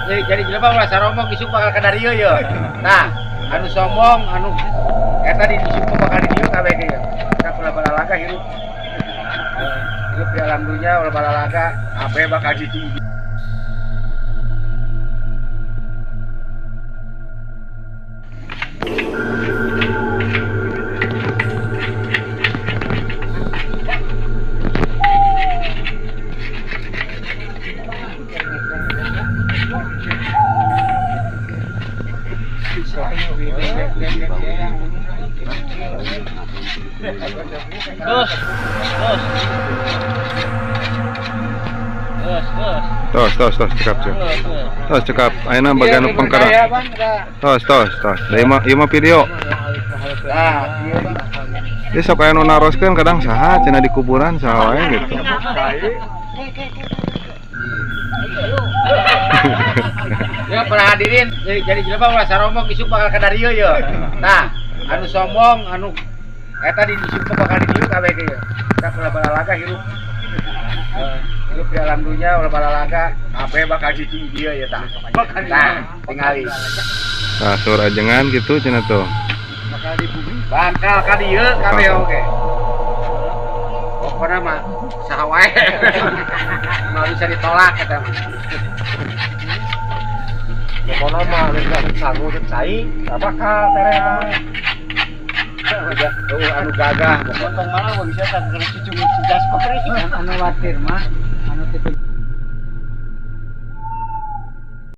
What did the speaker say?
Jadi jelema ulah saromong isuk bakal ka dieu ye. Nah, anu sombong anu eta di isuk bakal di dieu kabeh ge. Kita ulah balalaga hirup. Hirup di alam dunia ulah balalaga, kabeh bakal cicing. Terus, terus. Terus, terus. Tos, tos, tos, cekap, cekap. Tos, cekap. Ayeuna bagian nu pengkerang. Tos, tos, tos. Da ieu mah video. Dia sok aya nu naroskeun kadang saha cenah di kuburan saha wae gitu. Ya para hadirin, jadi jelema ulah saromong isuk bakal ka dieu ye. Nah, anu sombong anu eta di isuk bakal di dieu kabeh ge. Kita ulah balalaga hirup. Hirup di alam dunia ulah balalaga, kabeh bakal cicing dieu ya tah. Nah, tingali. Nah, sur ajengan gitu cenah tuh. Bakal di bumi. Bakal ka dieu kabeh oge. Pokona mah saha wae. Mah bisa ditolak eta mah. Pokona mah geus sanggup jeung cai, da bakal terean. Udah, anu gagah pokona. Malah bisa tak cucu si Jasper. Anu watir mah anu tipe